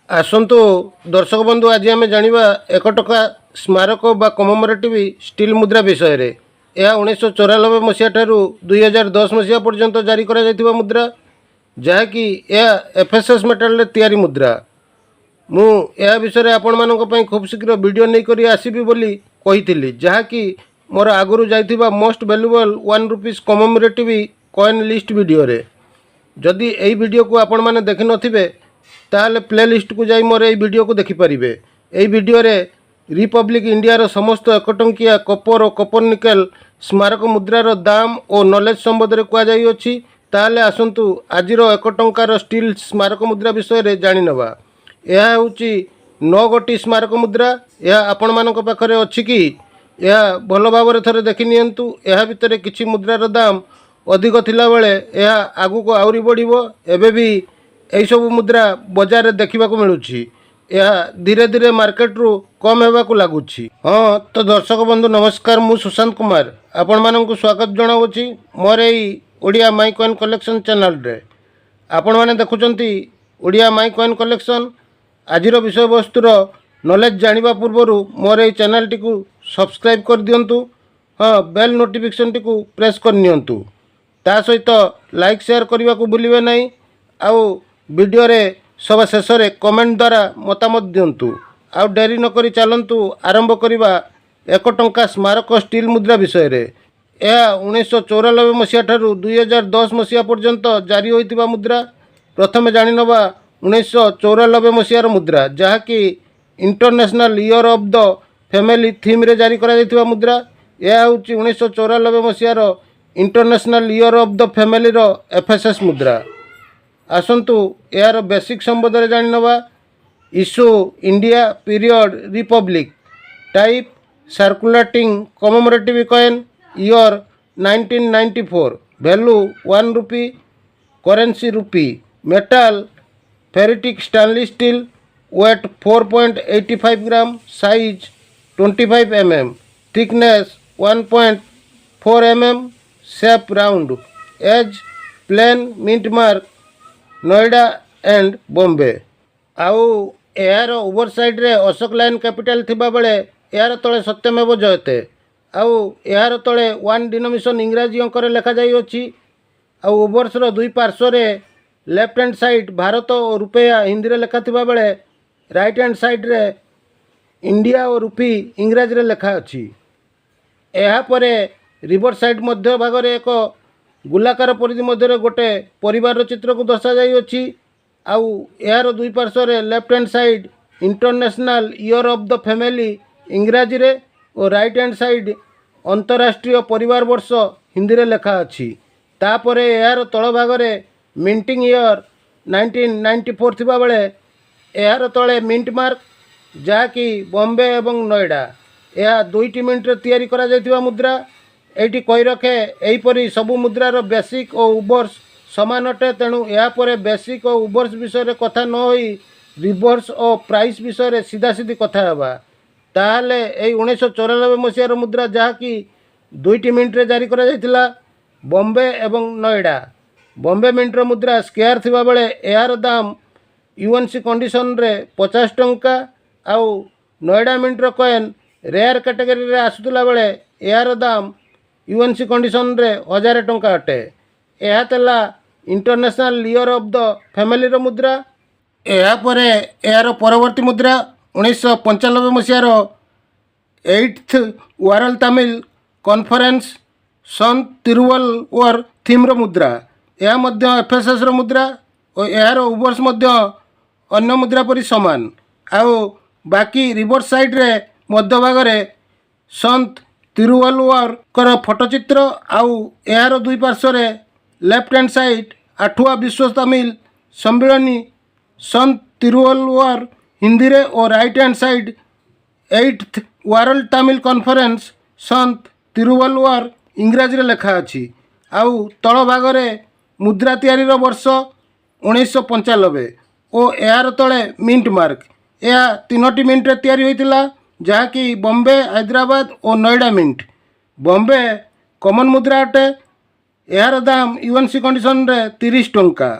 ଆସନ୍ତୁ ଦର୍ଶକ ବନ୍ଧୁ, ଆଜି ଆମେ ଜାଣିବା 1 ଟଙ୍କା ସ୍ମାରକ ବା କମେମୋରେଟିଭ୍ ଷ୍ଟିଲ୍ ମୁଦ୍ରା ବିଷୟରେ। ଏହା 1994 ମସିହା ଠାରୁ 2010 ମସିହା ପର୍ଯ୍ୟନ୍ତ ଜାରି କରାଯାଇଥିବା ମୁଦ୍ରା, ଯାହାକି ଏହା ଏଫ୍ଏସ୍ଏସ୍ ମେଟାଲରେ ତିଆରି ମୁଦ୍ରା। ମୁଁ ଏହା ବିଷୟରେ ଆପଣମାନଙ୍କ ପାଇଁ ଖୁବ୍ ଶୀଘ୍ର ଭିଡ଼ିଓ ନେଇକରି ଆସିବି ବୋଲି କହିଥିଲି, ଯାହାକି ମୋର ଆଗରୁ ଯାଇଥିବା most valuable 1 rupees commemorative coin list ଭିଡ଼ିଓରେ। ଯଦି ଏହି ଭିଡ଼ିଓକୁ ଆପଣମାନେ ଦେଖିନଥିବେ, ତାହେଲେ ପ୍ଲେ ଲିଷ୍ଟକୁ ଯାଇ ମୋର ଏହି ଭିଡ଼ିଓକୁ ଦେଖିପାରିବେ। ଏହି ଭିଡ଼ିଓରେ ରିପବ୍ଲିକ୍ ଇଣ୍ଡିଆର ସମସ୍ତ 1 ଟଙ୍କିଆ କପର ଓ କପର ନିକେଲ ସ୍ମାରକ ମୁଦ୍ରାର ଦାମ ଓ ନଲେଜ ସମ୍ବନ୍ଧରେ କୁହାଯାଇଅଛି। ତାହେଲେ ଆସନ୍ତୁ, ଆଜିର 1 ଟଙ୍କାର ଷ୍ଟିଲ୍ ସ୍ମାରକ ମୁଦ୍ରା ବିଷୟରେ ଜାଣିନେବା। ଏହା ହେଉଛି ନଅ ଗୋଟି ସ୍ମାରକ ମୁଦ୍ରା। ଏହା ଆପଣମାନଙ୍କ ପାଖରେ ଅଛି କି? ଏହା ଭଲ ଭାବରେ ଥରେ ଦେଖି ନିଅନ୍ତୁ। ଏହା ଭିତରେ କିଛି ମୁଦ୍ରାର ଦାମ ଅଧିକ ଥିଲାବେଳେ ଏହା ଆଗକୁ ଆହୁରି ବଢ଼ିବ। ଏବେ ବି ଏହିସବୁ ମୁଦ୍ରା ବଜାରରେ ଦେଖିବାକୁ ମିଳୁଛି। ଏହା ଧୀରେ ଧୀରେ ମାର୍କେଟରୁ କମ୍ ହେବାକୁ ଲାଗୁଛି। ହଁ ତ ଦର୍ଶକ ବନ୍ଧୁ, ନମସ୍କାର। ମୁଁ ସୁଶାନ୍ତ କୁମାର ଆପଣମାନଙ୍କୁ ସ୍ୱାଗତ ଜଣାଉଅଛି ମୋର ଏଇ ଓଡ଼ିଆ ମାଇ କଏନ୍ କଲେକ୍ସନ୍ ଚ୍ୟାନେଲରେ। ଆପଣମାନେ ଦେଖୁଛନ୍ତି ଓଡ଼ିଆ ମାଇ କଏନ୍ କଲେକ୍ସନ୍। ଆଜିର ବିଷୟବସ୍ତୁର ନଲେଜ ଜାଣିବା ପୂର୍ବରୁ ମୋର ଏଇ ଚ୍ୟାନେଲଟିକୁ ସବସ୍କ୍ରାଇବ୍ କରିଦିଅନ୍ତୁ। ହଁ, ବେଲ୍ ନୋଟିଫିକେସନ୍ଟିକୁ ପ୍ରେସ୍ କରିନିଅନ୍ତୁ। ତା ସହିତ ଲାଇକ୍, ସେୟାର କରିବାକୁ ଭୁଲିବେ ନାହିଁ। ଆଉ ଭିଡ଼ିଓରେ ସବା ଶେଷରେ କମେଣ୍ଟ ଦ୍ୱାରା ମତାମତ ଦିଅନ୍ତୁ। ଆଉ ଡେରି ନକରି ଚାଲନ୍ତୁ ଆରମ୍ଭ କରିବା 1 ଟଙ୍କା ସ୍ମାରକ ଷ୍ଟିଲ୍ ମୁଦ୍ରା ବିଷୟରେ। ଏହା 1994 ମସିହା ଠାରୁ 2010 ମସିହା ପର୍ଯ୍ୟନ୍ତ ଜାରି ହୋଇଥିବା ମୁଦ୍ରା। ପ୍ରଥମେ ଜାଣିନେବା 1994 ମସିହାର ମୁଦ୍ରା, ଯାହାକି International Year of the Family ଥିମ୍ରେ ଜାରି କରାଯାଇଥିବା ମୁଦ୍ରା। ଏହା ହେଉଛି 1994 ମସିହାର ଇଣ୍ଟରନ୍ୟାସନାଲ୍ ଇୟର୍ ଅଫ୍ the ଫ୍ୟାମିଲିର ଏଫ୍ଏସ୍ଏସ୍ ମୁଦ୍ରା। ଆସନ୍ତୁ ଏହାର ବେସିକ୍ ସମ୍ବନ୍ଧରେ ଜାଣିନେବା। Issue India, period Republic, type circulating commemorative coin, year 1994, value 1 rupee, currency rupee, metal ferritic stainless steel, weight 4.85 gram, size 25 mm, thickness 1.4 mm, shape round, edge plain, mint mark Noida and Bombay. ଆଉ ଏହାର over ସାଇଡ଼୍ରେ Ashok line capital ଥିବାବେଳେ ଏହାର ତଳେ ସତ୍ୟମେବ ଜୟତେ ଆଉ ଏହାର ତଳେ one ଡିନୋମିନେସନ୍ ଇଂରାଜୀ ଅଙ୍କରେ ଲେଖାଯାଇଅଛି। ଆଉ ଓଭର୍ସର ଦୁଇ ପାର୍ଶ୍ୱରେ ଲେଫ୍ଟ ହ୍ୟାଣ୍ଡ ସାଇଡ଼୍ ଭାରତ ଓ ରୁପେୟା ହିନ୍ଦୀରେ ଲେଖା ଥିବାବେଳେ ରାଇଟ୍ ହ୍ୟାଣ୍ଡ ସାଇଡ଼୍ରେ ଇଣ୍ଡିଆ ଓ ରୁପି ଇଂରାଜୀରେ ଲେଖା ଅଛି। ଏହାପରେ ରିଭର୍ସ ସାଇଡ଼୍ ମଧ୍ୟ ଭାଗରେ ଏକ ଗୋଲାକାର ପରିଧି ମଧ୍ୟରେ ଗୋଟେ ପରିବାରର ଚିତ୍ରକୁ ଦର୍ଶାଯାଇଅଛି। ଆଉ ଏହାର ଦୁଇ ପାର୍ଶ୍ୱରେ left hand side International Year of the Family ଇଂରାଜୀରେ ଓ ରାଇଟ୍ ହ୍ୟାଣ୍ଡ ସାଇଡ଼୍ ଅନ୍ତରାଷ୍ଟ୍ରୀୟ ପରିବାର ବର୍ଷ ହିନ୍ଦୀରେ ଲେଖା ଅଛି। ତାପରେ ଏହାର ତଳ ଭାଗରେ ମିଣ୍ଟିଂ ଇୟର୍ 1994 ଥିବାବେଳେ ଏହାର ତଳେ ମିଣ୍ଟ ମାର୍କ, ଯାହାକି ବମ୍ବେ ଏବଂ ନୋଇଡ଼ା। ଏହା ଦୁଇଟି ମିଣ୍ଟରେ ତିଆରି କରାଯାଇଥିବା ମୁଦ୍ରା। ଏଇଠି କହି ରଖେ, ଏହିପରି ସବୁ ମୁଦ୍ରାର ବେସିକ୍ ଓ ଓଭର୍ସ ସମାନ ଅଟେ। ତେଣୁ ଏହାପରେ ବେସିକ୍ ଓ ଓଭର୍ସ ବିଷୟରେ କଥା ନ ହୋଇ ରିଭର୍ସ ଓ ପ୍ରାଇସ୍ ବିଷୟରେ ସିଧାସିଧି କଥା ହେବା। ତାହେଲେ ଏଇ 1994 ମସିହାର ମୁଦ୍ରା, ଯାହାକି ଦୁଇଟି ମିଣ୍ଟରେ ଜାରି କରାଯାଇଥିଲା, ବମ୍ବେ ଏବଂ ନୋଇଡ଼ା। ବମ୍ବେ ମିଣ୍ଟର ମୁଦ୍ରା ସ୍କେୟାର ଥିବାବେଳେ ଏହାର ଦାମ ୟୁଏନ୍ସି କଣ୍ଡିସନରେ 50 ଟଙ୍କା। ଆଉ ନୋଇଡ଼ା ମିଣ୍ଟର କଏନ୍ ରେୟାର କ୍ୟାଟେଗୋରୀରେ ଆସୁଥିଲା ବେଳେ ଏହାର ଦାମ ୟୁଏନ୍ସି କଣ୍ଡିସନରେ 1000 ଟଙ୍କା ଅଟେ। ଏହା ଥିଲା ଇଣ୍ଟରନ୍ୟାସନାଲ୍ ଇୟର୍ ଅଫ୍ the ଫ୍ୟାମିଲିର ମୁଦ୍ରା। ଏହାପରେ ଏହାର ପରବର୍ତ୍ତୀ ମୁଦ୍ରା 1995 ମସିହାର ଏଇଟ୍ଥ ୱାର୍ଲଡ ତାମିଲ କନଫରେନ୍ସ ସନ୍ତ ତିରୁବଲ୍ଲୁୱର ଥିମ୍ର ମୁଦ୍ରା। ଏହା ମଧ୍ୟ ଏଫ୍ଏସ୍ଏସ୍ର ମୁଦ୍ରା ଓ ଏହାର ଓଭର୍ସ ମଧ୍ୟ ଅନ୍ୟ ମୁଦ୍ରା ପରି ସମାନ। ଆଉ ବାକି ରିଭର୍ସ ସାଇଡ଼୍ରେ ମଧ୍ୟଭାଗରେ ସନ୍ତ ତିରୁବଲ୍ଲୁୱରଙ୍କର ଫଟୋଚିତ୍ର ଆଉ ଏହାର ଦୁଇ ପାର୍ଶ୍ୱରେ ଲେଫ୍ଟ ହ୍ୟାଣ୍ଡ ସାଇଡ଼୍ ଆଠୁଆ ବିଶ୍ୱ ତାମିଲ ସମ୍ମିଳନୀ ସନ୍ତ ତିରୁବଲ୍ଲୁୱର ହିନ୍ଦୀରେ ଓ right hand side Eighth World Tamil Conference ସନ୍ତ ତିରୁବଲ୍ଲୁୱର ଇଂରାଜୀରେ ଲେଖା ଅଛି। ଆଉ ତଳ ଭାଗରେ ମୁଦ୍ରା ତିଆରିର ବର୍ଷ 1995 ଓ ଏହାର ତଳେ ମିଣ୍ଟ ମାର୍କ। ଏହା ତିନୋଟି ମିଣ୍ଟରେ ତିଆରି ହୋଇଥିଲା, ଯାହାକି ବମ୍ବେ, ହାଇଦ୍ରାବାଦ ଓ ନୋଇଡ଼ା ମିଣ୍ଟ। ବମ୍ବେ କମନ୍ ମୁଦ୍ରା ଅଟେ। ଏହାର ଦାମ ୟୁଏନ୍ସି କଣ୍ଡିସନରେ 30 ଟଙ୍କା।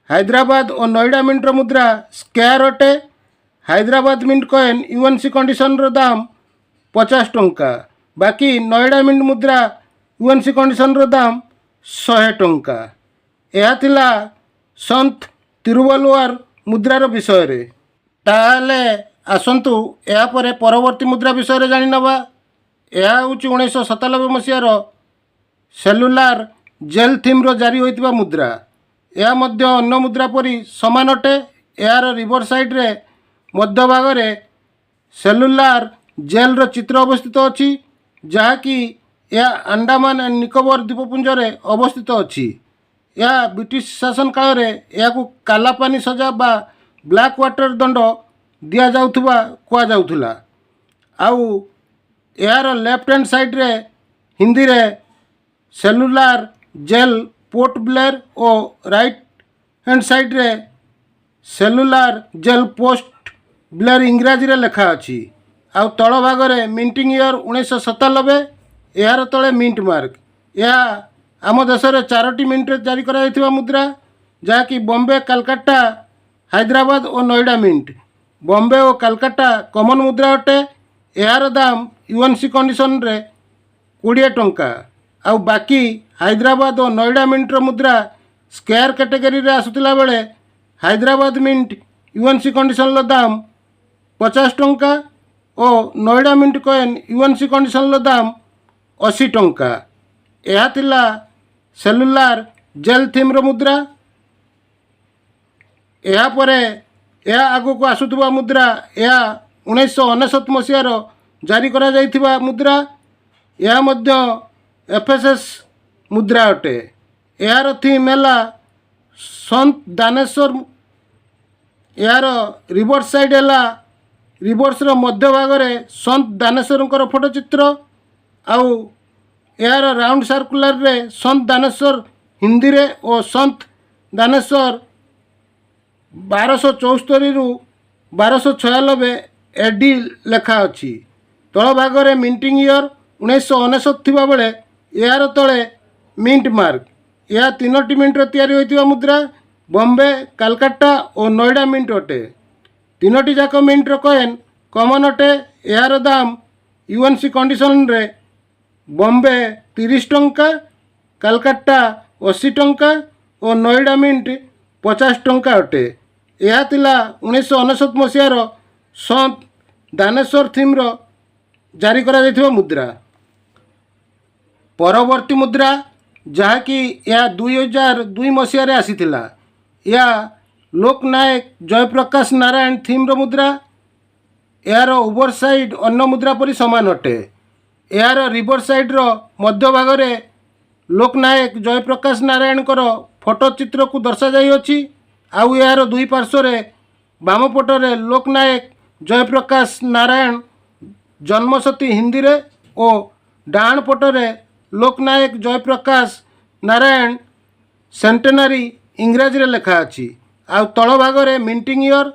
ହାଇଦ୍ରାବାଦ ଓ ନୋଇଡା ମିଣ୍ଟର ମୁଦ୍ରା ସ୍କେୟାର୍ସ ଅଟେ। ହାଇଦ୍ରାବାଦ ମିଣ୍ଟ କଏନ୍ ୟୁଏନ୍ସି କଣ୍ଡିସନର ଦାମ 50 ଟଙ୍କା। ବାକି ନୋଇଡା ମିଣ୍ଟ ମୁଦ୍ରା ୟୁଏନ୍ସି କଣ୍ଡିସନର ଦାମ 100 ଟଙ୍କା। ଏହା ଥିଲା ସନ୍ଥ ତିରୁବଲୁଆର ମୁଦ୍ରାର ବିଷୟରେ। ତାହେଲେ ଆସନ୍ତୁ, ଏହାପରେ ପରବର୍ତ୍ତୀ ମୁଦ୍ରା ବିଷୟରେ ଜାଣିନେବା। ଏହା ହେଉଛି 1997 ମସିହାର ସେଲୁଲାର ଜେଲ୍ ଥିମ୍ର ଜାରି ହୋଇଥିବା ମୁଦ୍ରା। ଏହା ମଧ୍ୟ ଅନ୍ୟ ମୁଦ୍ରା ପରି ସମାନ ଅଟେ। ଏହାର ରିଭର୍ସ ସାଇଡ଼୍ରେ ମଧ୍ୟଭାଗରେ ସେଲୁଲାର ଜେଲ୍ର ଚିତ୍ର ଅବସ୍ଥିତ ଅଛି, ଯାହାକି ଏହା ଆଣ୍ଡାମାନ ଆଣ୍ଡ ନିକୋବର ଦ୍ୱୀପପୁଞ୍ଜରେ ଅବସ୍ଥିତ ଅଛି। ଏହା ବ୍ରିଟିଶ ଶାସନ କାଳରେ ଏହାକୁ କାଲାପାନି ସଜା ବା ବ୍ଲାକ୍ ୱାଟର ଦଣ୍ଡ ଦିଆଯାଉଥିବା କୁହାଯାଉଥିଲା। ଆଉ ଏହାର ଲେଫ୍ଟ ହ୍ୟାଣ୍ଡ ସାଇଡ଼୍ରେ ହିନ୍ଦୀରେ ସେଲୁଲାର ଜେଲ୍ ପୋର୍ଟ ବ୍ଲେୟର ଓ ରାଇଟ୍ ହ୍ୟାଣ୍ଡ ସାଇଡ଼୍ରେ ସେଲୁଲାର ଜେଲ୍ ପୋର୍ଟ ବ୍ଲେୟର ଇଂରାଜୀରେ ଲେଖା ଅଛି। ଆଉ ତଳ ଭାଗରେ ମିଣ୍ଟିଂ ଇୟର 1997, ଏହାର ତଳେ ମିଣ୍ଟ ମାର୍କ। ଏହା ଆମ ଦେଶରେ ଚାରୋଟି ମିଣ୍ଟରେ ଜାରି କରାଯାଇଥିବା ମୁଦ୍ରା, ଯାହାକି ବମ୍ବେ, କାଲକାଟା, ହାଇଦ୍ରାବାଦ ଓ ନୋଇଡା ମିଣ୍ଟ। ବମ୍ବେ ଓ କାଲକାଟା କମନ୍ ମୁଦ୍ରା ଅଟେ। ଏହାର ଦାମ ୟୁଏନ୍ସି କଣ୍ଡିସନରେ 20 ଟଙ୍କା। ଆଉ ବାକି ହାଇଦ୍ରାବାଦ ଓ ନୋଇଡା ମିଣ୍ଟର ମୁଦ୍ରା ସ୍କେୟାର୍ସ କ୍ୟାଟେଗୋରୀରେ ଆସୁଥିଲା ବେଳେ ହାଇଦ୍ରାବାଦ ମିଣ୍ଟ ୟୁଏନ୍ସି କଣ୍ଡିସନର ଦାମ 50 ଟଙ୍କା ଓ ନୋଇଡା ମିଣ୍ଟ କଏନ୍ ୟୁଏନ୍ସି କଣ୍ଡିସନର ଦାମ 80 ଟଙ୍କା। ଏହା ଥିଲା ସେଲୁଲାର ଜେଲ୍ ଥିମ୍ର ମୁଦ୍ରା। ଏହାପରେ ଏହା ଆଗକୁ ଆସୁଥିବା ମୁଦ୍ରା, ଏହା 1999 ମସିହାର ଜାରି କରାଯାଇଥିବା ମୁଦ୍ରା। ଏହା ମଧ୍ୟ ଏଫ୍ଏସ୍ଏସ୍ ମୁଦ୍ରା ଅଟେ। ଏହାର ଥିମ୍ ହେଲା ସନ୍ଥ ଦାନେଶ୍ୱର। ଏହାର ରିଭର୍ସ ସାଇଡ଼୍ ହେଲା ରିଭର୍ସର ମଧ୍ୟଭାଗରେ ସନ୍ଥ ଦାନେଶ୍ୱରଙ୍କର ଫଟୋଚିତ୍ର। ଆଉ ଏହାର ରାଉଣ୍ଡ ସାର୍କୁଲାରରେ ସନ୍ଥ ଦାନେଶ୍ୱର ହିନ୍ଦୀରେ ଓ ସନ୍ଥ ଦାନେଶ୍ୱର 1274ରୁ 1296 ଏଡି ଲେଖା ଅଛି। ତଳ ଭାଗରେ ମିଣ୍ଟିଂ ଇୟର 1999 ଥିବାବେଳେ ଏହାର ତଳେ ମିଣ୍ଟ ମାର୍କ। ଏହା ତିନୋଟି ମିଣ୍ଟର ତିଆରି ହୋଇଥିବା ମୁଦ୍ରା ବମ୍ବେ, କାଲକାଟା ଓ ନୋଇଡା ମିଣ୍ଟ ଅଟେ। ତିନୋଟି ଯାକ ମିଣ୍ଟର କଏନ୍ କମନ୍ ଅଟେ। ଏହାର ଦାମ ୟୁଏନ୍ସି କଣ୍ଡିସନରେ ବମ୍ବେ 30 ଟଙ୍କା, କାଲକାଟା 80 ଟଙ୍କା ଓ ନୋଇଡା ମିଣ୍ଟ 50 ଟଙ୍କା ଅଟେ। ଏହା ଥିଲା 1999 ମସିହାର ସନ୍ଥ ଦାନେଶ୍ୱର ଥିମ୍ର ଜାରି କରାଯାଇଥିବା ମୁଦ୍ରା। ପରବର୍ତ୍ତୀ ମୁଦ୍ରା, ଯାହାକି ଏହା 2002 ମସିହାରେ ଆସିଥିଲା। ଏହା ଲୋକନାୟକ ଜୟପ୍ରକାଶ ନାରାୟଣ ଥିମ୍ର ମୁଦ୍ରା। ଏହାର ଓଭର ସାଇଡ଼୍ ଅନ୍ୟ ମୁଦ୍ରା ପରି ସମାନ ଅଟେ। ଏହାର ରିଭର୍ସ ସାଇଡ଼୍ର ମଧ୍ୟଭାଗରେ ଲୋକନାୟକ ଜୟପ୍ରକାଶ ନାରାୟଣଙ୍କର ଫଟୋ ଚିତ୍ରକୁ ଦର୍ଶାଯାଇଅଛି। ଆଉ ଏହାର ଦୁଇ ପାର୍ଶ୍ୱରେ ବାମ ପଟରେ ଲୋକନାୟକ ଜୟପ୍ରକାଶ ନାରାୟଣ ଜନ୍ମଶତୀ ହିନ୍ଦୀରେ ଓ ଡାହାଣ ପଟରେ ଲୋକନାୟକ ଜୟପ୍ରକାଶ ନାରାୟଣ ସେଣ୍ଟେନାରୀ ଇଂରାଜୀରେ ଲେଖା ଅଛି। ଆଉ ତଳ ଭାଗରେ ମିଣ୍ଟିଂ ଇୟର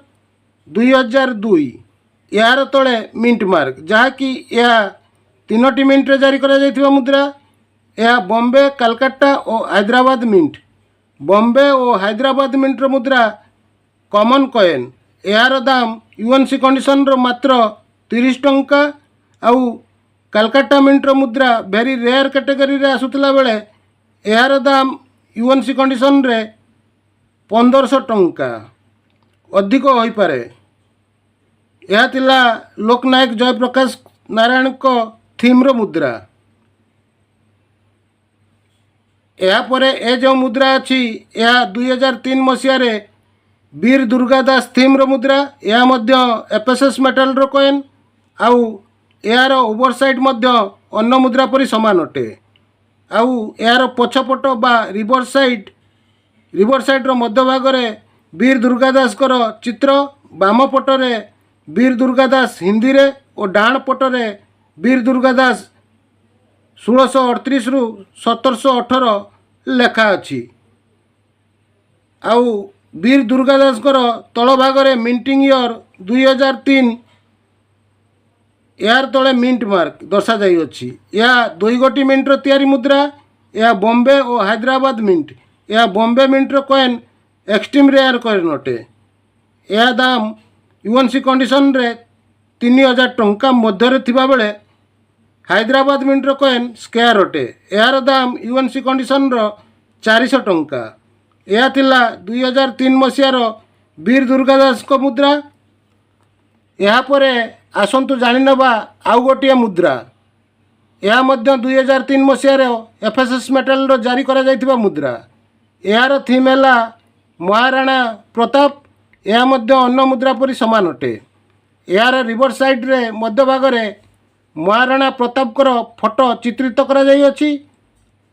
2002, ଏହାର ତଳେ ମିଣ୍ଟ ମାର୍କ। ଯାହାକି ଏହା ତିନୋଟି ମିଣ୍ଟରେ ଜାରି କରାଯାଇଥିବା ମୁଦ୍ରା। ଏହା ବମ୍ବେ, କାଲକାଟା ଓ ହାଇଦ୍ରାବାଦ ମିଣ୍ଟ। ବମ୍ବେ ଓ ହାଇଦ୍ରାବାଦ ମିଣ୍ଟର ମୁଦ୍ରା କମନ୍ କଏନ୍। ଏହାର ଦାମ ୟୁଏନ୍ସି କଣ୍ଡିସନର ମାତ୍ର 30 ଟଙ୍କା। ଆଉ କାଲକାଟା ମିଣ୍ଟର ମୁଦ୍ରା ଭେରି ରେୟାର କ୍ୟାଟେଗୋରୀରେ ଆସୁଥିଲା ବେଳେ ଏହାର ଦାମ ୟୁଏନ୍ସି କଣ୍ଡିସନରେ 1500 ଟଙ୍କା, ଅଧିକ ହୋଇପାରେ। ଏହା ଥିଲା ଲୋକନାୟକ ଜୟପ୍ରକାଶ ନାରାୟଣଙ୍କ ଥିମ୍ର ମୁଦ୍ରା। ଏହାପରେ ଏ ଯେଉଁ ମୁଦ୍ରା ଅଛି, ଏହା 2003 ମସିହାରେ ବୀର ଦୁର୍ଗା ଦାସ ଥିମ୍ର ମୁଦ୍ରା। ଏହା ମଧ୍ୟ ଏଫ୍ଏସ୍ଏସ୍ ମେଟାଲର କଏନ୍। ଆଉ ଏହାର ଓଭର ସାଇଡ଼୍ ମଧ୍ୟ ଅନ୍ୟ ମୁଦ୍ରା ପରି ସମାନ ଅଟେ। ଆଉ ଏହାର ପଛପଟ ବା ରିଭର୍ସ ସାଇଡ଼୍, ରିଭର୍ସ ସାଇଡ଼୍ର ମଧ୍ୟଭାଗରେ ବୀର ଦୁର୍ଗା ଦାସଙ୍କର ଚିତ୍ର, ବାମ ପଟରେ ବୀର ଦୁର୍ଗା ଦାସ ହିନ୍ଦୀରେ ଓ ଡାହାଣ ପଟରେ ବୀର ଦୁର୍ଗା ଦାସ 1638ରୁ 1718 ଲେଖା ଅଛି। ଆଉ ବୀର ଦୁର୍ଗା ଦାସଙ୍କର ତଳ ଭାଗରେ ମିଣ୍ଟିଂ ଇୟର 2003, ଏହାର ତଳେ ମିଣ୍ଟ ମାର୍କ ଦର୍ଶାଯାଇଅଛି। ଏହା ଦୁଇ ଗୋଟି ମିଣ୍ଟର ତିଆରି ମୁଦ୍ରା। ଏହା ବମ୍ବେ ଓ ହାଇଦ୍ରାବାଦ ମିଣ୍ଟ। ଏହା ବମ୍ବେ ମିଣ୍ଟର କଏନ୍ ଏକ୍ସଟ୍ରିମ୍ ରେୟାର କଏନ୍ ଅଟେ। ଏହା ଦାମ ୟୁଏନ୍ସି କଣ୍ଡିସନରେ 3000 ଟଙ୍କା ମଧ୍ୟରେ ଥିବାବେଳେ ହାଇଦ୍ରାବାଦ ମିଣ୍ଟର କଏନ୍ ସ୍କେୟାର ଅଟେ। ଏହାର ଦାମ ୟୁଏନ୍ସି କଣ୍ଡିସନର 400 ଟଙ୍କା। ଏହା ଥିଲା 2003 ମସିହାର ବୀର ଦୁର୍ଗାଦାସଙ୍କ ମୁଦ୍ରା। ଏହାପରେ ଆସନ୍ତୁ ଜାଣିନେବା ଆଉ ଗୋଟିଏ ମୁଦ୍ରା। ଏହା ମଧ୍ୟ 2003 ମସିହାର ଏଫ୍ଏସ୍ଏସ୍ ମେଟାଲର ଜାରି କରାଯାଇଥିବା ମୁଦ୍ରା। ଏହାର ଥିମ୍ ହେଲା ମହାରାଣା ପ୍ରତାପ। ଏହା ମଧ୍ୟ ଅନ୍ୟ ମୁଦ୍ରା ପରି ସମାନ ଅଟେ। ଏହାର ରିଭର୍ସ ସାଇଡ଼୍ରେ ମଧ୍ୟଭାଗରେ ମହାରାଣା ପ୍ରତାପଙ୍କର ଫଟୋ ଚିତ୍ରିତ କରାଯାଇଅଛି।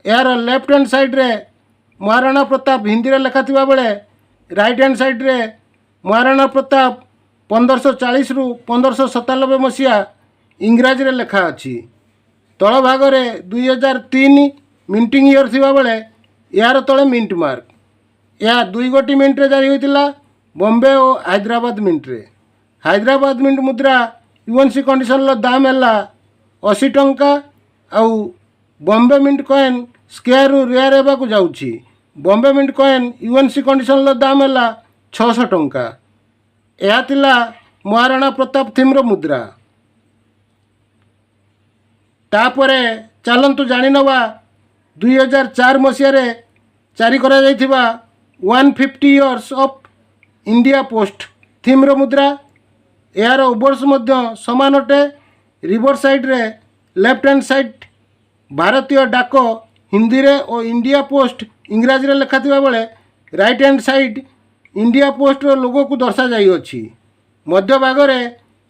ଏହାର ଲେଫ୍ଟ ହ୍ୟାଣ୍ଡ ସାଇଡ଼୍ରେ ମହାରାଣା ପ୍ରତାପ ହିନ୍ଦୀରେ ଲେଖା ଥିବା ବେଳେ ରାଇଟ୍ ହ୍ୟାଣ୍ଡ ସାଇଡ଼୍ରେ ମହାରାଣା ପ୍ରତାପ 1540ରୁ 1597 ମସିହା ଇଂରାଜୀରେ ଲେଖା ଅଛି। ତଳ ଭାଗରେ 2003 ମିଣ୍ଟିଂ ଇୟର୍ ଥିବାବେଳେ ଏହାର ତଳେ ମିଣ୍ଟ ମାର୍କ। ଏହା ଦୁଇ ଗୋଟି ମିଣ୍ଟରେ ଜାରି ହୋଇଥିଲା, ବମ୍ବେ ଓ ହାଇଦ୍ରାବାଦ ମିଣ୍ଟରେ। ହାଇଦ୍ରାବାଦ ମିଣ୍ଟ ମୁଦ୍ରା ୟୁଏନ୍ସି କଣ୍ଡିସନର ଦାମ ହେଲା 80 ଟଙ୍କା। ଆଉ ବମ୍ବେ ମିଣ୍ଟ କଏନ୍ ସ୍କେୟାରରୁ ରେୟାର ହେବାକୁ ଯାଉଛି। ବମ୍ବେ ମିଣ୍ଟ କଏନ୍ ୟୁଏନ୍ସି କଣ୍ଡିସନର ଦାମ ହେଲା 600 ଟଙ୍କା। ଏହା ଥିଲା ମହାରାଣା ପ୍ରତାପ ଥିମ୍ର ମୁଦ୍ରା। ତାପରେ ଚାଲନ୍ତୁ ଜାଣିନେବା 2004 ମସିହାରେ ଜାରି କରାଯାଇଥିବା 150 years of India Post ଥିମ୍ର ମୁଦ୍ରା। ଏହାର ଓବର୍ସ ମଧ୍ୟ ସମାନ ଅଟେ। ରିଭର୍ସ ସାଇଡ଼୍ରେ ଲେଫ୍ଟ ହ୍ୟାଣ୍ଡ ସାଇଡ଼୍ ଭାରତୀୟ ଡାକ ହିନ୍ଦୀରେ ଓ ଇଣ୍ଡିଆ ପୋଷ୍ଟ ଇଂରାଜୀରେ ଲେଖାଥିବା ବେଳେ ରାଇଟ୍ ହ୍ୟାଣ୍ଡ ସାଇଡ଼୍ ଇଣ୍ଡିଆ ପୋଷ୍ଟର ଲୋଗୋକୁ ଦର୍ଶାଯାଇଅଛି। ମଧ୍ୟଭାଗରେ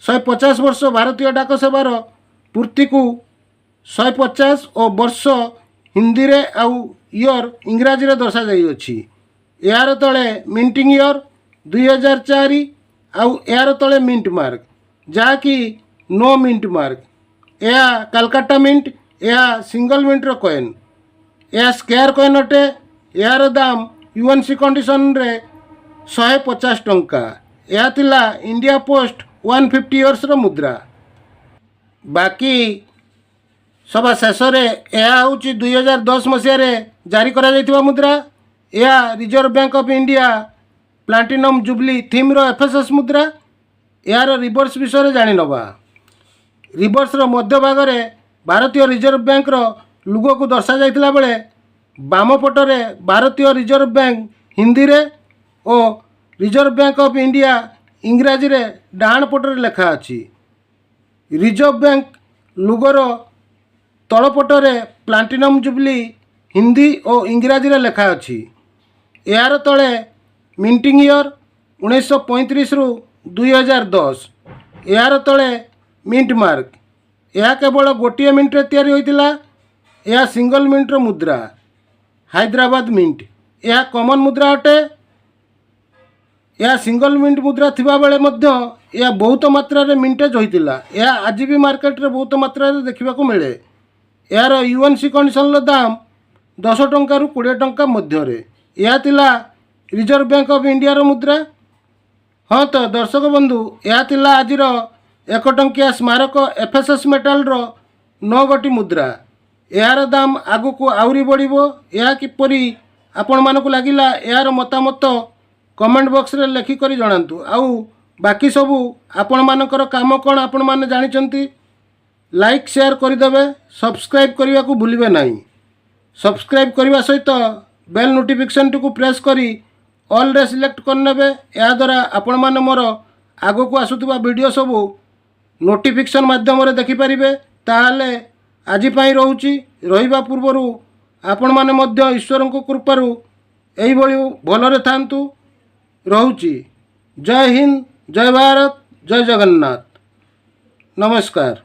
150 ବର୍ଷ ଭାରତୀୟ ଡାକ ସେବାର ପୂର୍ତ୍ତିକୁ 150 ଓ ବର୍ଷ ହିନ୍ଦୀରେ ଆଉ ଇୟର୍ ଇଂରାଜୀରେ ଦର୍ଶାଯାଇଅଛି। ଏହାର ତଳେ ମିଣ୍ଟିଂ ଇୟର୍ 2004 ଆଉ ଏହାର ତଳେ ମିଣ୍ଟ ମାର୍କ, ଯାହାକି ନୋ ମିଣ୍ଟ ମାର୍କ। ଏହା କାଲକାଟା ମିଣ୍ଟ। ଏହା ସିଙ୍ଗଲ ମିଣ୍ଟର କଏନ୍। ଏହା ସ୍କେୟାର କଏନ୍ ଅଟେ। ଏହାର ଦାମ ୟୁଏନ୍ସି କଣ୍ଡିସନରେ 150 ଟଙ୍କା। ଏହା ଥିଲା ଇଣ୍ଡିଆ ପୋଷ୍ଟ 150 ଇୟର୍ସର ମୁଦ୍ରା। ବାକି ସବା ଶେଷରେ ଏହା ହେଉଛି 2010 ମସିହାରେ ଜାରି କରାଯାଇଥିବା ମୁଦ୍ରା। ଏହା reserve bank of India platinum jubilee ଥିମ୍ର FSS ମୁଦ୍ରା। ଏହାର ରିଭର୍ସ ବିଷୟରେ ଜାଣିନେବା। ରିଭର୍ସର ମଧ୍ୟଭାଗରେ ଭାରତୀୟ ରିଜର୍ଭ ବ୍ୟାଙ୍କର ଲୋଗୋକୁ ଦର୍ଶାଯାଇଥିଲା ବେଳେ ବାମ ପଟରେ ଭାରତୀୟ ରିଜର୍ଭ ବ୍ୟାଙ୍କ ହିନ୍ଦୀରେ ଓ ରିଜର୍ଭ ବ୍ୟାଙ୍କ ଅଫ୍ ଇଣ୍ଡିଆ ଇଂରାଜୀରେ ଡାହାଣ ପଟରେ ଲେଖା ଅଛି। ରିଜର୍ଭ ବ୍ୟାଙ୍କ ଲୋଗୋର ତଳ ପଟରେ ପ୍ଲାଟିନମ୍ ଜୁବଲି ହିନ୍ଦୀ ଓ ଇଂରାଜୀରେ ଲେଖା ଅଛି। ଏହାର ତଳେ ମିଣ୍ଟିଂ ଇୟର୍ 1935ରୁ 2010। ଏହାର ତଳେ ମିଣ୍ଟ ମାର୍କ। ଏହା କେବଳ ଗୋଟିଏ ମିଣ୍ଟରେ ତିଆରି ହୋଇଥିଲା। ଏହା ସିଙ୍ଗଲ ମିଣ୍ଟର ମୁଦ୍ରା, ହାଇଦ୍ରାବାଦ ମିଣ୍ଟ। ଏହା କମନ୍ ମୁଦ୍ରା ଅଟେ। ଏହା ସିଙ୍ଗଲ ମିଣ୍ଟ ମୁଦ୍ରା ଥିବାବେଳେ ମଧ୍ୟ ଏହା ବହୁତ ମାତ୍ରାରେ ମିଣ୍ଟେଜ୍ ହୋଇଥିଲା। ଏହା ଆଜି ବି ମାର୍କେଟରେ ବହୁତ ମାତ୍ରାରେ ଦେଖିବାକୁ ମିଳେ। ଏହାର ୟୁଏନ୍ସି କଣ୍ଡିସନର ଦାମ 10 ଟଙ୍କାରୁ 20 ଟଙ୍କା ମଧ୍ୟରେ। ଏହା ଥିଲା ରିଜର୍ଭ ବ୍ୟାଙ୍କ ଅଫ୍ ଇଣ୍ଡିଆର ମୁଦ୍ରା। ହଁ ତ ଦର୍ଶକ ବନ୍ଧୁ, ଏହା ଥିଲା ଆଜିର 1 ଟଙ୍କିଆ ସ୍ମାରକ ଏଫ୍ଏସ୍ଏସ୍ ମେଟାଲର ନଅ ଗୋଟି ମୁଦ୍ରା। ଏହାର ଦାମ ଆଗକୁ ଆହୁରି ବଢ଼ିବ। ଏହା କିପରି ଆପଣମାନଙ୍କୁ ଲାଗିଲା, ଏହାର ମତାମତ କମେଣ୍ଟ ବକ୍ସରେ ଲେଖିକରି ଜଣାନ୍ତୁ। ଆଉ ବାକି ସବୁ ଆପଣମାନଙ୍କର କାମ କ'ଣ, ଆପଣମାନେ ଜାଣିଛନ୍ତି। ଲାଇକ୍, ସେୟାର କରିଦେବେ। ସବସ୍କ୍ରାଇବ୍ କରିବାକୁ ଭୁଲିବେ ନାହିଁ। ସବସ୍କ୍ରାଇବ୍ କରିବା ସହିତ ବେଲ୍ ନୋଟିଫିକେସନ୍ଟିକୁ ପ୍ରେସ୍ କରି ଅଲ୍ରେ ସିଲେକ୍ଟ କରିନେବେ। ଏହାଦ୍ୱାରା ଆପଣମାନେ ମୋର ଆଗକୁ ଆସୁଥିବା ଭିଡ଼ିଓ ସବୁ ନୋଟିଫିକେସନ୍ ମାଧ୍ୟମରେ ଦେଖିପାରିବେ। ତାହେଲେ ଆଜି ପାଇଁ ରହୁଛି। ରହିବା ପୂର୍ବରୁ ଆପଣମାନେ ମଧ୍ୟ ଈଶ୍ୱରଙ୍କ କୃପାରୁ ଏଇଭଳି ଭଲରେ ଥାଆନ୍ତୁ। ରହୁଛି। ଜୟ ହିନ୍ଦ, ଜୟ ଭାରତ, ଜୟ ଜଗନ୍ନାଥ। ନମସ୍କାର।